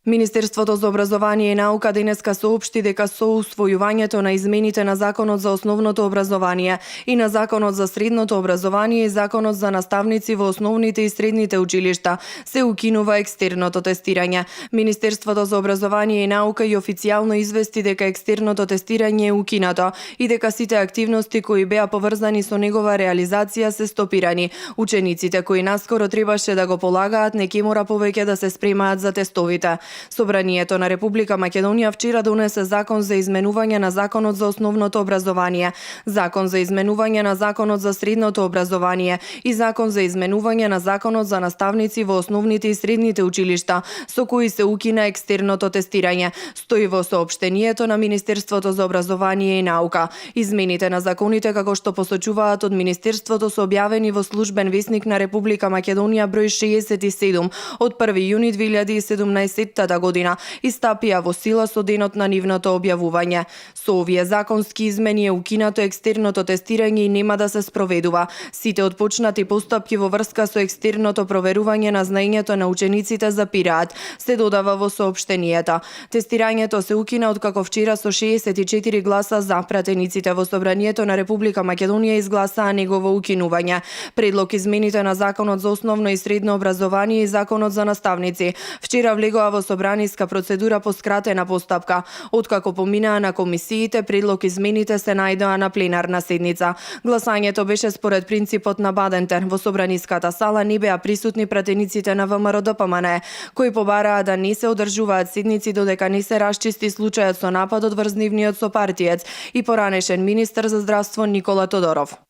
Министерството за образование и наука денеска соопшти дека со усвојувањето на измените на Законот за основното образование и на Законот за средното образование и Законот за наставници во основните и средните училишта се укинува екстерното тестирање. Министерството за образование и наука и официјално извести дека екстерното тестирање е укинато и дека сите активности кои беа поврзани со негова реализација се стопирани. Учениците кои наскоро требаше да го полагаат не ќе мора повеќе да се спремаат за тестовите. Собранието на Република Македонија вчера донесе Закон за изменување на Законот за основното образование, Закон за изменување на Законот за средното образование и Закон за изменување на Законот за наставници во основните и средните училишта, со кои се укина екстерното тестирање, стои во соопштението на Министерството за образование и наука. Измените на законите, како што посочуваат од Министерството, се објавени во Службен весник на Република Македонија број 67 од 1 јуни 2017 година и стапија во сила со денот на нивното објавување. Со овие законски измени е укинато екстерното тестирање и нема да се спроведува. Сите отпочнати постапки во врска со екстерното проверување на знаењето на учениците запираат, се додава во соопштението. Тестирањето се укина откако вчера со 64 гласа за пратениците во Собранието на Република Македонија изгласаа негово укинување. Предлог измените на Законот за основно и средно образование и Законот за наставници вчера влегоа во собраниска процедура по скратена постапка. Откако поминаа на комисиите, предлог измените се најдоа на пленарна седница. Гласањето беше според принципот на Бадентер. Во собраниската сала не беа присутни пратениците на ВМРО-ДПМНЕ, кои побараа да не се одржуваат седници додека не се расчисти случајот со нападот врз нивниот сопартиец и поранешен министер за здравство Никола Тодоров.